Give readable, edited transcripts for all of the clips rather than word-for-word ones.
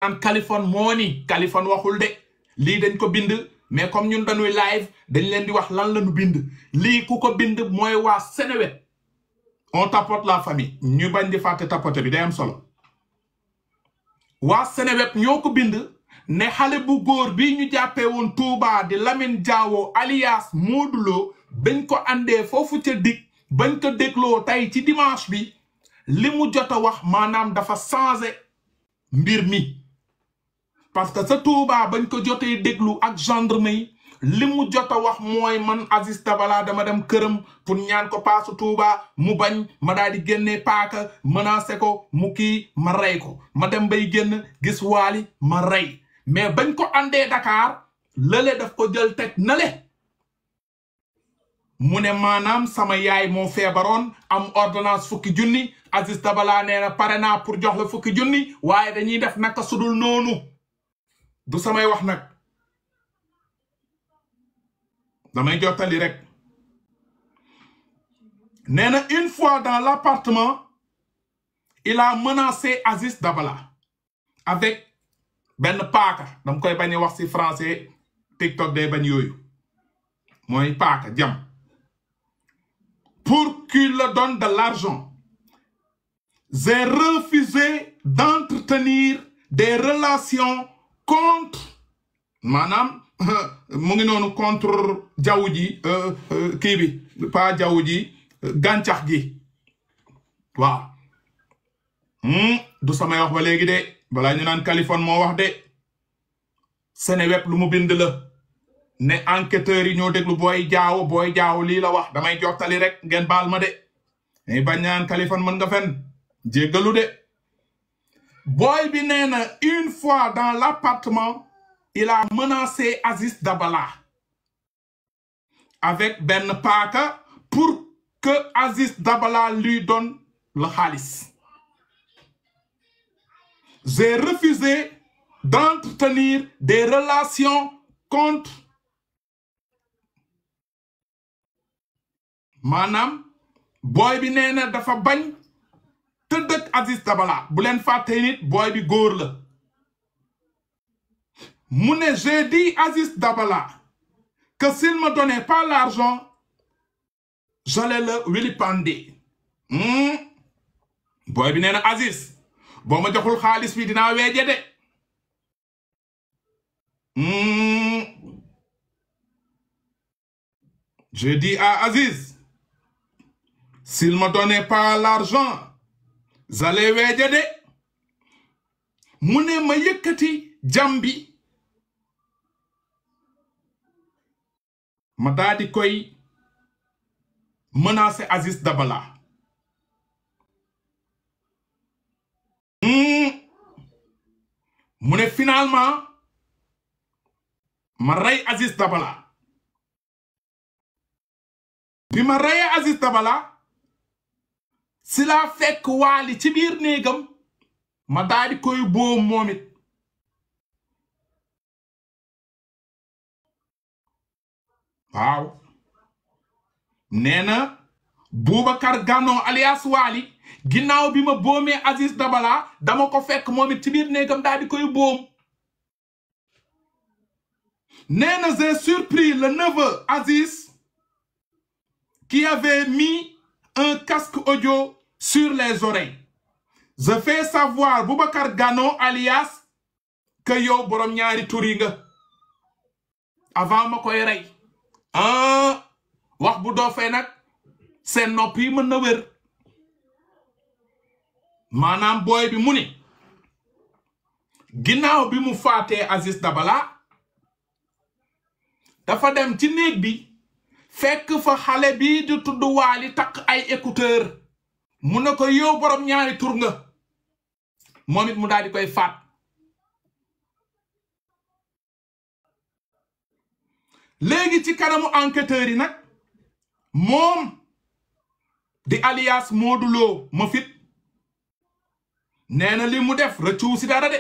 naan Kaliphone moo ni Kaliphone waxul de lii dañ ko bind mais comme ñun dañuy live dañ leen di wax lan la ñu bind lii ku ko bind mooy waa Seneweb on tapote la famille ñu bañ di fàtte tapote bi day am solo waa Seneweb ñoo ko bind ne xale bu góor bi ñu jàppee woon Touba di Lamine Diawo alias Modou Lo bañ ko andee foofu ca dig bañ ko dégloo tey ci dimanche bi li mu jot a wax maanaam dafa changé mbir mi parce que sa Touba bañ ko jotee déglu ak gendarme yi li mu jot a wax mooy man Aziz Dabala dama dem këram pour ñaan ko paasu Touba mu bañ ma daal di génnee paaka menacé ko mu kii ma rey ko ma dem bay génn gis waali ma rey mais bañ ko andee Dakar lële daf ko jël teg nale mu ne maanaam sama yaay moo feebaroon am ordonnance fukki junni Aziz Dabala nee na pare naa pour jox la fukki junni waaye dañuy def naka sudul noonu du samay wax nag damay jottali rek nee na une fois dans l'appartement il a menacé Aziz Dabala avec benn paaka dama koy bañ a wax ci français TikTok day bañ yooyu mooy paaka jam pour qu'il le donne de l'argent j'ai refusé d'entretenir des relations contre maanaam mu ngi noonu contre jaww ji kii bi pas jaww ji gàncax gi waaw du samay wax ba léegi de balaa ñu naan Kaliphone moo wax de Seneweb lu mu bind la ne enquêteurs yi ñoo déglu booy jaaw lii la wax damay jottali rek ngeen baal ma de mais bañ naan Kaliphone mën nga fen jéggalu de booy bi nee na une fois dans l'appartement il a menacé Aziz Dabala avec benn paaka pour que Aziz Dabala lui donne le xaalis j'ai refusé d'entretenir des relations contre maanaam booy bi nee na dafa bañ tëdd ak Aziz Dabala bu leen fàtte nit booy bi góor la mu ne j'ai dit Aziz Dabala que s'il me donnait pas l'argent j'allais le vilipender booy bi nee na Aziz boo ma joxul xaalis bi dinaa weeje de j'ai dit à Aziz s'il me donnait pas l'argent j'allais weeje de mu ne ma yëkkati jambi ma daal di koy menacer Aziz Dabala mu ne finalement ma rey Aziz Dabala bi ma reyee Aziz Dabala si laa fekk waali ci biir néegam ma daal di koy boom moom it waaw nee na Boubacar Gano alias Waly ginnaaw bi ma boomee Aziz Dabala dama ko fekk moom it ci biir néegam daal di koy boom nee na j'ai surpris le neveu Aziz qui avait mis un casque audio sur les oreilles je fais savoir Boubacar Gano alias que yow borom ñaari tur yi nga avant ma koy rey wax bu doofee nag seen nopp yi mën na wér maanaam booy bi mu ni ginnaaw bi mu faatee Aziz Dabala dafa dem ci néeg bi fekk fa xale bi di tudd Waly takk ay écouteur mu ne ko yow borom ñaari tur nga moom it mu daal di koy faat léegi ci kanamu enquêteurs yi nag moom di alias Modou Lo ma fit nee na li mu def rëccu si dara de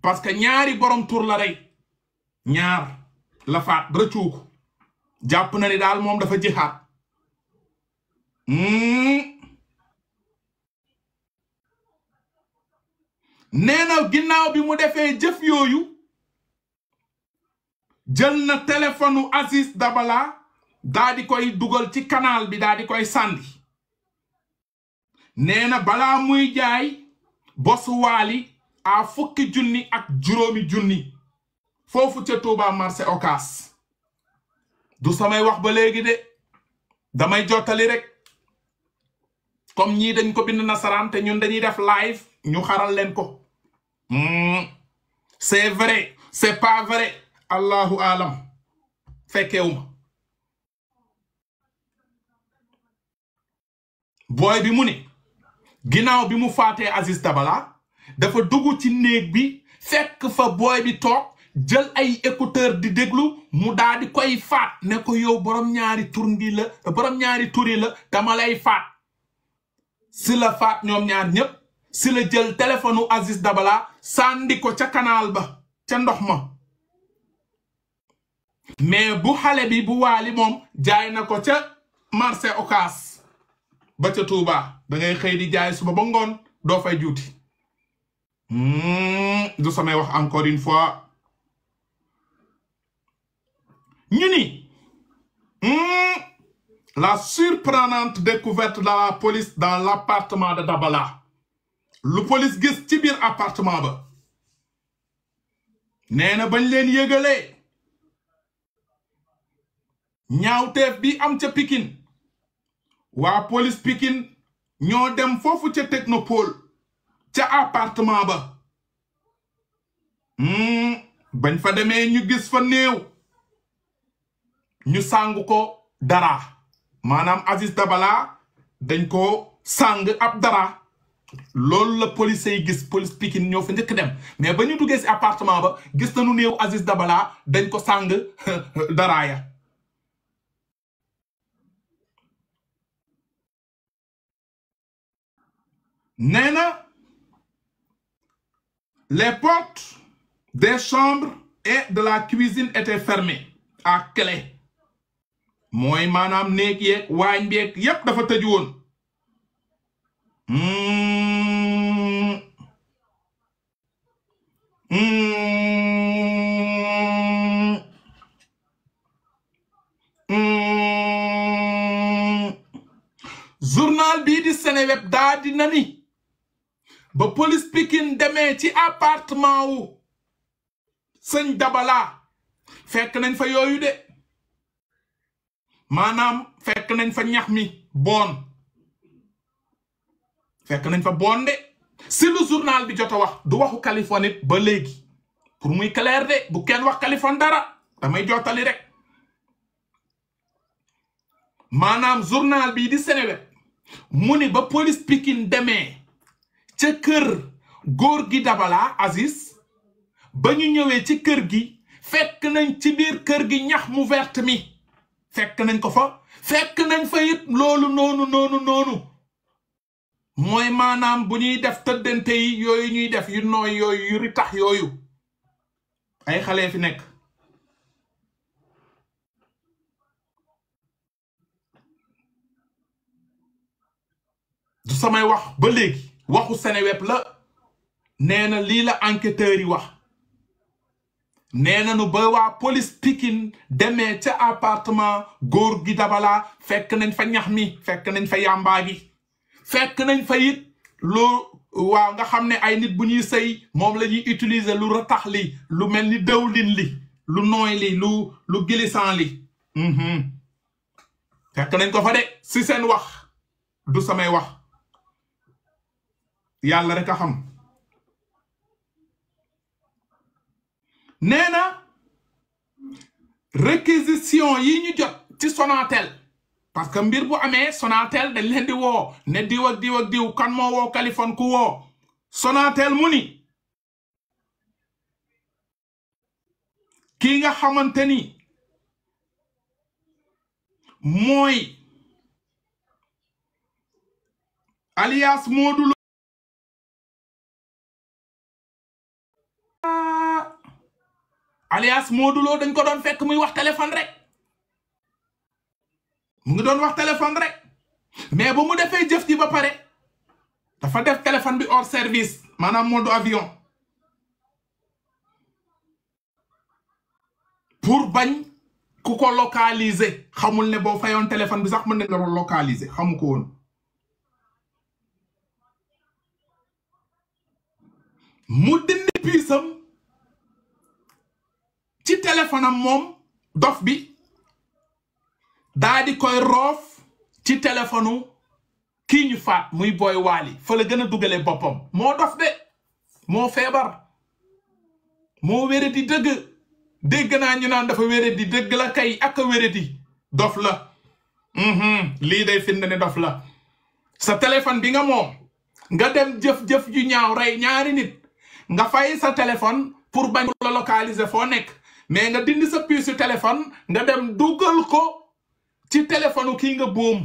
parce que ñaari borom tur la rey ñaar la faat rëccu ko jàpp na ni daal moom dafa jihaat nee na ginnaaw bi mu defee jëf yooyu jël na téléphone Aziz Dabala daa di koy dugal ci canal bi daa di koy sànni nee na balaa muy jaay bosu Wally à fukki junni ak juróomi junni foofu ca Touba marché Ocass du samay wax ba léegi de damay jottali rek comme ñii dañ ko bind nasaraan te ñun dañuy def live ñu xaral leen ko c'est vrai c'est pas vrai allahu alam fekkewuma booy bi mu ne ginnaaw bi mu faatee Aziz Dabala dafa dugg ci néeg bi fekk fa booy bi toog jël ay écouteur di déglu mu daa di koy faat ne ko yow borom ñaari turi la dama lay faat si la faat ñoom ñaar ñépp si la jël téléphone u Aziz Dabala sànni ko ca canal ba ca ndox ma mais bu xale bi bu Wally moom jaay na ko ca marché Ocass ba ca Touba da ngay xëy di jaay suba ba ngoon doo fay juuti du samay wax encore une fois ñu ni la surprenante découverte de la police dans l'appartement de Dabala lu police gis ci biir appartement ba nee na bañ leen yëgalee ñaawteef bi am ca Pikine waa police Pikine ñoo dem foofu ca Technopole ca appartement ba bañ fa demee ñu gis fa néew ñu sàng ko dara maanaam Aziz Dabala dañ ko sàng ab dara loolu la police yi gis police Pikine ñoo fa njëkk dem mais ba ñu duggee si appartement ba gis nañu néew Aziz Dabala dañ ko sàng daraaya nee na les portes des chambres et de la cuisine étaient fermées à clé mooy maanaam néeg yeeg waañ beeg yépp dafa tëju woon journal bii di Seneweb daa di na ni ba police Pikine demee ci appartement wu sëñ Dabala fekk nañ fa yooyu de maanaam fekk nañ fa ñax mi bon fekk nañ fa bon de si lu journal bi jot a wax du waxu Kaliphone it ba léegi pour muy clair de bu kenn wax Kaliphone dara damay jottali rek maanaam journal bii di Seneweb mu ni ba police Pikine demee ca kër góor gi Dabala Aziz ba ñu ñëwee ci kër gi fekk nañ ci biir kër gi ñax mu vert mi fekk nañ ko fa fekk nañ fa it loolu noonu mooy maanaam bu ñuy def tëddante yi yooyu ñuy def yu nooy yooyu yu ritax yooyu ay xale fi nekk du samay wax ba léegi waxu Seneweb la nee na lii la enquêteurs yi wax nee na nu ba waa police Pikine demee ca appartement góor gi Dabala fekk nañ fa ñax mi fekk nañ fa yàmbaa gi fekk nañ fa it loo waaw nga xam ne ay nit bu ñuy sëy moom la ñuy utiliser lu ratax li lu mel ni dawlin li lu nooy li lu glissant li fekk nañ ko fa de si seen wax du samay wax yàlla rek a xam nee na réquisition yi ñu jot ci Sonatel parce que mbir bu amee Sonatel dañ leen di woo ne diw ak diw ak diw kan moo woo Kaliphone ku woo Sonatel mu ni kii nga xamante ni mooy alias Modou Lo alias Modou Lo dañ ko doon fekk muy wax téléphone rek mu ngi doon wax téléphone rek mais ba mu defee jëf ji ba pare dafa def téléphone bi hors service maanaam mode avion pour bañ ku ko localiser xamul ne boo fayoon téléphone bi sax mën nañ la localiser xamu ko woon mu dindi puisam ci téléphone am moom dof bi daa di koy roof ci téléphone kii ñu faat muy Boy Wally fa la gën a dugalee boppam moo dof de moo feebar moo wéradi dëgg dégg naa ñu naan dafa wéradi dëgg la kay ak a wéradi dof la lii day firnde ne dof la sa téléphone bi nga moom nga dem jëf-jëf ju ñaaw rey ñaari nit nga fay sa téléphone pour bañ la localiser foo nekk mais nga dindi sa puce su téléphone nga dem dugal ko ci téléphone kii nga boom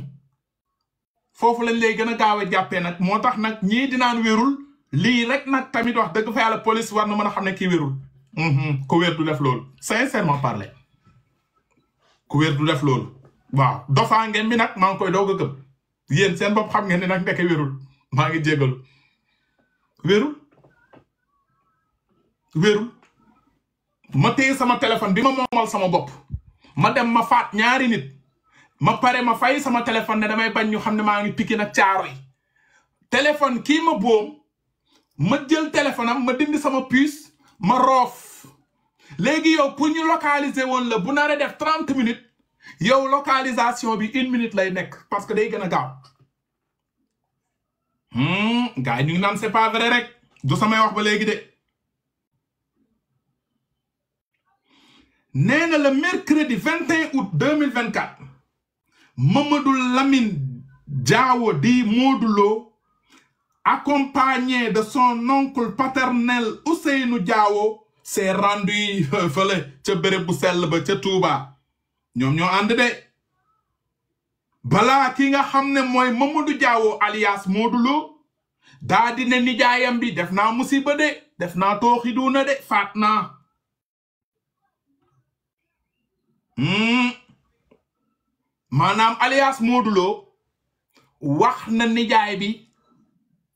foofu lañ lay gën a gaaw a jàppee nag moo tax nag ñii dinaan wérul lii rek nag tamit wax dëgg fa yàlla police war na mën a xam ne kii wérul ku wér du def loolu sincèrement parler ku wér du def loolu waaw dofaa ngeen mi nag maa ngi koy doog a gëm yéen seen bopp xam ngeen ne nag ndeke wérul maa ngi jégalu wérul ma téye sama téléphone bi ma moomal sama bopp ma dem ma faat ñaari nit ma pare ma fay sama téléphone ne damay bañ ñu xam ne maa ngi Pikine ak Caaroy téléphone kii ma boom ma jël téléphone am ma dindi sama puce ma roof léegi yow pour ñu localiser woon la bu naree def 30 minutes yow localisation bi 1 minute lay nekk parce que day gën a gaaw gars yi ñu ngi naan c'est pas vrai rek du samay wax ba léegi de nee na le mercredi 21 août 2024 Mamadou Lamine Diawo di Modou Lo accompagné de son oncle paternel Ousseynou Diawo s'est rendu fële ca béréb bu sell ba ca Touba ñoom ñoo ànd de balaa ki nga xam ne mooy Mamadou Diawo alias Modou Lo daa di ne nijaayam bi def naa musiba de def naa tooxi duuna de faat naa maanaam alias Modou Lo wax na nijaay bi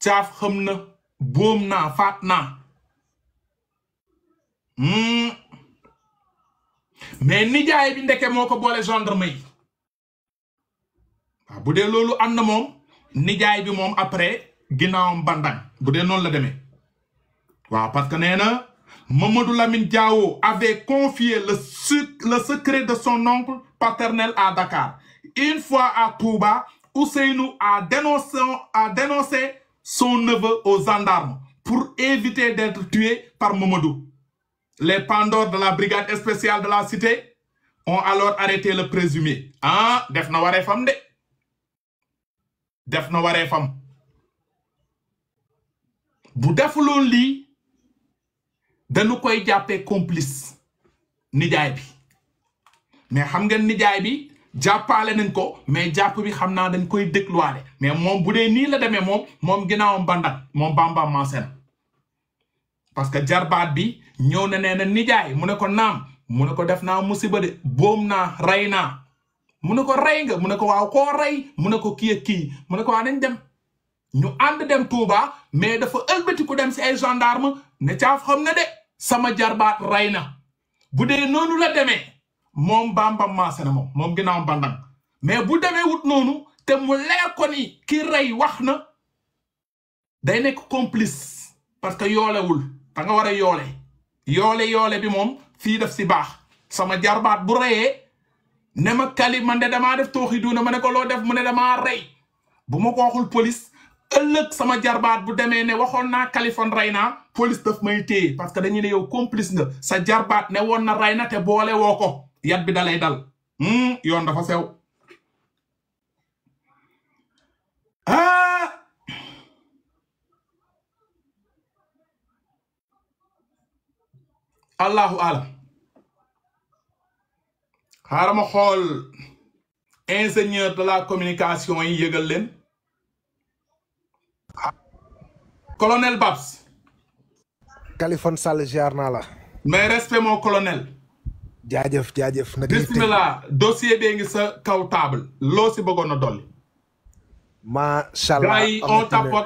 caaf xam na boom naa faat naa mais nijaay bi ndeke moo ko boole gendarme yi waaw bu dee loolu am na moom nijaay bi moom après ginnaawam bandang bu dee noonu la demee waaw parce que nee na Mamadou Lamine Diawo avait confié le secret de son oncle paternel à Dakar. Une fois à Touba, Ousseynou a dénoncé son neveu aux gendarmes pour éviter d'être tué par Mamadou. Les pandores de la brigade spéciale de la cité ont alors arrêté le présumé. Ah, def na waree fam de. Def na waree fam. Bu defuloon lii dañu koy jàppee complice nijaay bi mais xam ngeen nijaay bi jàppale nañ ko mais jàpp bi xam naa dañ koy dégluwaale mais moom bu dee nii la demee moom ginnaawam bandak moom bamba maasena parce que jarbaat bi ñëw na nee na nijaay mu ne ko naam mu ne ko def naa musiba de boom naa rey naa mu ne ko rey nga mu ne ko waaw koo rey mu ne ko kii ak kii mu ne ko waa nañ dem ñu ànd dem Touba mais dafa ëlbati ku dem si ay gendarme ne caaf xam na de sama jarbaat rey na bu dee noonu la demee moom bamba maasena moom ginnaaw bandang mais bu demee wut noonu te mu leer ko ni ki rey wax na day nekk complice parce que yoolewul da nga war a yoole bi moom fii def si baax sama jarbaat bu reyee ne ma kali man de damaa def tooxi duuna ma ne ko loo def mu ne damaa rey bu ma ko waxul police ëllëg sama jarbaat bu demee ne waxoon naa Kaliphone rey naa police daf may téye parce que dañu ne yow complice nga sa jarbaat ne woon na rey na te boole woo ko yat bi dalay dal yoon dafa sew allahu alam xaaral ma xool ingénieur de la communication yi yëgal leen colonel Babs. Kaliphone Sall ziar naa la. mais respect mon colonel. jaajëf. bismillah dossier bee ngi sa kaw table loo si bëggoon a dolli. macha allah gars yi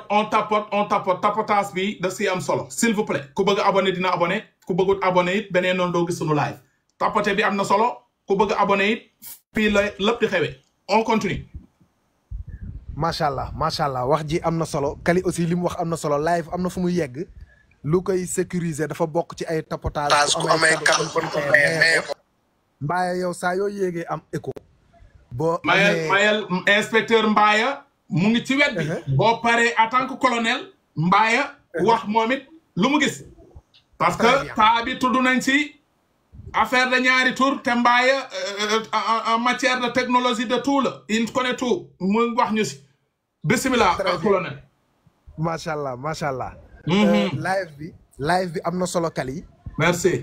on tapote tapotage bi da si am solo s'il vous plaît ku bëgg abonné dina abonné ku bëggut abonné it beneen noonu doo gis sunu live tapote bi am na solo ku bëgg abonné it fii la lépp di xewee on continue. macha allah wax ji am na solo Kali aussi li mu wax am na solo live am na fu muy yegg lu koy sécuriser dafa bokk ci ay tapotage ku amee Mbaye yow saa yoo yéegee am écho. boo Mayel inspecteur Mbaye mu ngi ci wet bi. boo paree en tant que colonel Mbaye wax moom it lu mu gis. parce que taa bi tudd nañ si affaire de ñaari tour te Mbaye en matière de technologie de tout la il connaît tout mu wax ñu si. bisimilah colonel. macha allah. live bi am na solo Kali. merci.